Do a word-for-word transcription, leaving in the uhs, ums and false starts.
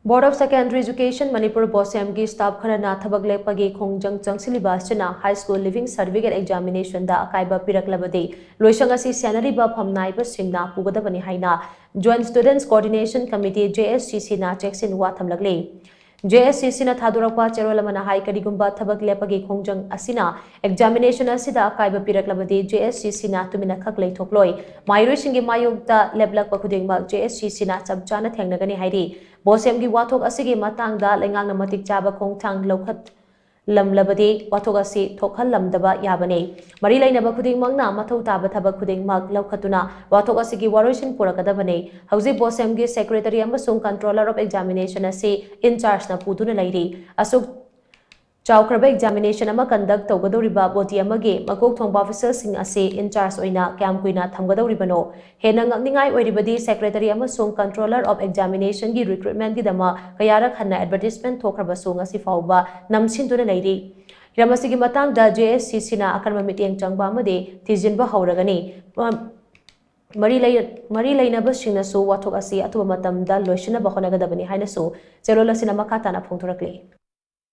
Board of Secondary Education Manipur, BOSEM ꯒꯤ staff ꯈꯔꯅ ꯊꯕꯛ ꯂꯦꯞꯄꯒꯤ ꯈꯣꯡꯖꯪ ꯆꯪꯁꯤꯜꯂꯤꯕ ꯑꯁꯤꯅ high school leaving certificate examination ꯗ ꯑꯀꯥꯏꯕ ꯄꯤꯔꯛꯂꯕꯗꯤ ꯂꯣꯏꯁꯪ ꯑꯁꯤ ꯁꯦꯟꯅꯔꯤꯕ ꯐꯝ ꯅꯥꯏꯕꯁꯤꯡꯅ ꯄꯨꯒꯗꯕꯅꯤ ꯍꯥꯏꯅ Joint Students Coordination Committee, JSCC ꯅ ꯆꯦꯛꯁꯤꯟ ꯋꯥ ꯊꯝꯂꯛꯂꯤ꯫ JSCC ꯅ ꯊꯥꯗꯣꯔꯛꯄ ꯆꯦꯔꯣꯜ ꯑꯃꯅ ꯍꯥꯏ, ꯀꯔꯤꯒꯨꯝꯕ ꯊꯕꯛ ꯂꯦꯞꯄꯒꯤ ꯈꯣꯡꯖꯪ ꯑꯁꯤꯅ examination ꯑꯁꯤꯗ ꯑꯀꯥꯏꯕ ꯄꯤꯔꯛꯂꯕꯗꯤ JSCC ꯅ ꯇꯨꯃꯤꯟꯅ ꯈꯛ ꯂꯩꯊꯣꯛꯂꯣꯏ꯫ ꯃꯍꯩꯔꯣꯏꯁꯤꯡꯒꯤ ꯃꯥꯌꯣꯛꯇ ꯂꯦꯞꯂꯛꯄ ꯈꯨꯗꯤꯡꯃꯛ JSCC ꯅ ꯆꯞ ꯆꯥꯅ ꯊꯦꯡꯅꯒꯅꯤ ꯍꯥꯏꯔꯤ꯫ BOSEM ꯒꯤ ꯋꯥꯊꯣꯛ ꯑꯁꯤꯒꯤ ꯃꯇꯥꯡꯗ ꯂꯩꯉꯥꯛꯅ ꯃꯇꯤꯛ ꯆꯥꯕ ꯈꯣꯡꯊꯥꯡ ꯂꯧꯈꯠꯂꯝꯂꯕꯗꯤ ꯋꯥꯊꯣꯛ ꯑꯁꯤ ꯊꯣꯛꯍꯜꯂꯝꯗꯕ ꯌꯥꯕꯅꯤ꯫ ꯃꯔꯤ ꯂꯩꯅꯕ ꯈꯨꯗꯤꯡꯃꯛꯅ ꯃꯊꯧ ꯇꯥꯕ ꯊꯕꯛ ꯈꯨꯗꯤꯡꯃꯛ ꯂꯧꯈꯠꯇꯨꯅ ꯋꯥꯊꯣꯛ ꯑꯁꯤꯒꯤ ꯋꯥꯔꯣꯏꯁꯤꯟ ꯄꯨꯔꯛꯀꯗꯕꯅꯤ꯫ ꯍꯧꯖꯤꯛ BOSEM ꯒꯤ secretary ꯑꯃꯁꯨꯡ controller of examination ꯑꯁꯤ in charge ꯅ ꯄꯨꯗꯨꯅ ꯂꯩꯔꯤ꯫ ꯑꯁꯨꯛ ꯆꯥꯎꯈ꯭ꯔꯕ examination ꯑꯃ conduct ꯇꯧꯒꯗꯧꯔꯤꯕ body ꯑꯃꯒꯤ ꯃꯀꯣꯛ ꯊꯣꯡꯕ official ꯁꯤꯡ ꯑꯁꯤ in charge ꯑꯣꯏꯅ ꯀꯌꯥꯝ ꯀꯨꯏꯅ ꯊꯝꯒꯗꯧꯔꯤꯕꯅꯣ? ꯍꯦꯟꯅ ꯉꯛꯅꯤꯡꯉꯥꯏ ꯑꯣꯏꯔꯤꯕꯗꯤ, secretary ꯑꯃꯁꯨꯡ controller of examination ꯒꯤ recruitment ꯒꯤꯗꯃꯛ ꯀꯌꯥꯔꯛ ꯍꯟꯅ advertisement ꯊꯣꯛꯈ꯭ꯔꯕꯁꯨ ꯉꯁꯤ ꯐꯥꯎꯕ ꯅꯝꯁꯤꯟꯗꯨꯅ ꯂꯩꯔꯤ꯫ ꯍꯤꯔꯝ ꯑꯁꯤꯒꯤ ꯃꯇꯥꯡꯗ JSCC ꯅ ꯑꯀꯟꯕ ꯃꯤꯠꯌꯦꯡ ꯆꯪꯕ ꯑꯃꯗꯤ ꯊꯤꯖꯤꯟꯕ ꯍꯧꯔꯒꯅꯤ꯫ ꯃ-, ꯃꯔꯤ ꯂꯩ-, ꯃꯔꯤ ꯂꯩꯅꯕꯁꯤꯡꯅꯁꯨ ꯋꯥꯊꯣꯛ ꯑꯁꯤ ꯑꯊꯨꯕ ꯃꯇꯝꯗ ꯂꯣꯏꯁꯤꯟꯅꯕ ꯍꯣꯠꯅꯒꯗꯕꯅꯤ ꯍꯥꯏꯅꯁꯨ ꯆꯦꯔꯣꯜ ꯑꯁꯤꯅ ꯃꯈꯥ ꯇꯥꯅ ꯐꯣꯡꯗꯣꯔꯛꯂꯤ꯫